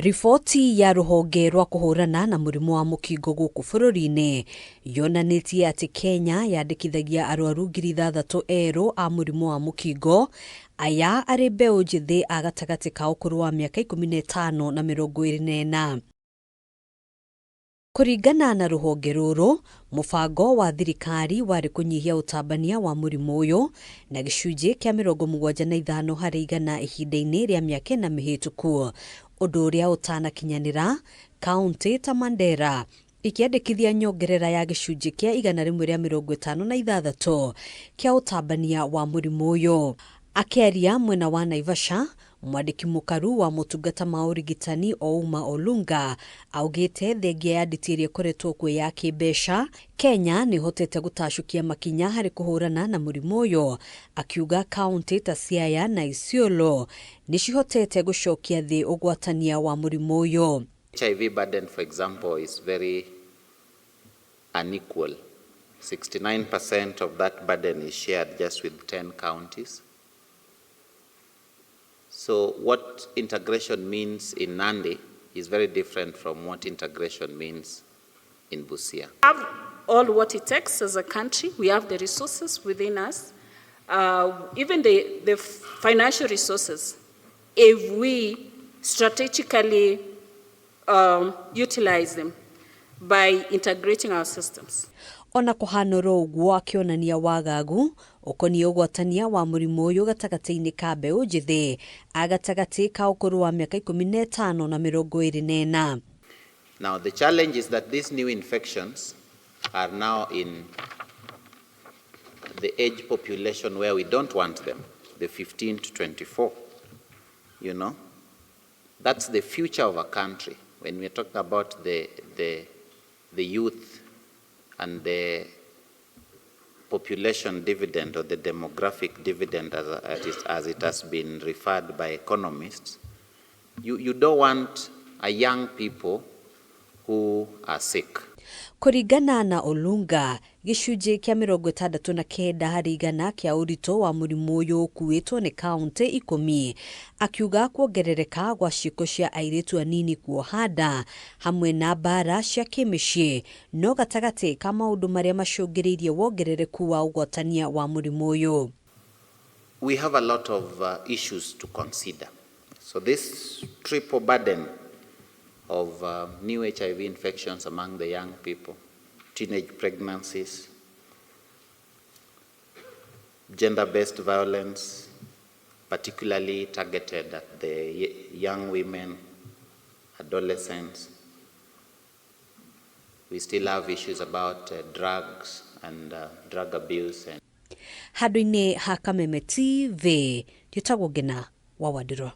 Riboti ya rũhonge rwa kũhũrana na mũrimũ wa mũkingo gũkũ bũrũri-inĩ yonanĩtie atĩ Kenya yandĩkithagia arwaru 6,000 erũ a mũrimũ wa mũkingo, aya arĩ mbeũ njĩthĩ a gatagatĩ ka ũkũrũ wa mĩaka 15 na 24. Kũringana na rũhonge rũrũ, mũbango wa thirikari warĩ kũnyihia ũtambania wa mũrimũ ũyũ na gĩcunjĩ kĩa 75% ihinda-inĩ rĩa mĩaka 4 mĩhĩtũku, ũndũ ũrĩa ũtanakinyanĩra, kaũntĩ ta Mandera ikĩandĩkithia nyongerera ya gĩcunjĩ kĩa 156 kĩa ũtambania wa mũrimũ ũyũ. Akĩaria mwena wa Naivasha, mwandĩki mũkaru wa motungata ma ũrigitani Ouma Olunga augĩte thengia ya nditi ĩrĩa ĩkoretwo kuo ya kĩmbeca, Kenya nĩ ĩhotete gũtacũkia makinya harĩ kũhũrana na mũrimũ ũyũ, akiuga kaũntĩ ta Siaya na Isiolo nĩ cihotete gũcokia thĩ ũgwatania wa mũrimũ ũyũ. HIV burden, for example, is very unequal. 69% of that burden is shared just with 10 counties. So what integration means in Nandi is very different from what integration means in Busia. Have all what it takes as a country. We have the resources within us, even the financial resources, if we strategically utilize them by integrating our systems. Ona kũhana oro ũguo, akĩonania wagagu ũkoniĩ ũgwatania wa mũrimũ ũyũ gatagatĩ-inĩ ka mbeũ njĩthĩ a gatagatĩ ka ũkũrũ wa mĩaka 15 na 24. Now, the challenge is that these new infections are now in the age population where we don't want them, the 15 to 24. That's the future of a country. When we're talking about the youth and the population dividend or the demographic dividend as it has been referred by economists, you don't want a young people who are sick. Kũringana na Olunga, gĩcunjĩ kĩa 69% kĩa ũritũ wa mũrimũ ũyũ ũkuĩtwo nĩ kaũntĩ 10, akiuga kuongerereka gwa ciĩko cia airĩtu anini kuoha nda hamwe na mbara cia kĩmĩciĩ no gatagatĩ ka maũndũ marĩa macũngĩrĩirie wongerereku wa ũgwatania wa mũrimũ ũyũ. We have a lot of issues to consider. So this triple burden of new HIV infections among the young people, teenage pregnancies, gender-based violence, particularly targeted at the young women, adolescents. We still have issues about drugs and drug abuse. And Handũ-inĩ ha Kameme TV, njĩtagwo Ngena wa Wandirwa.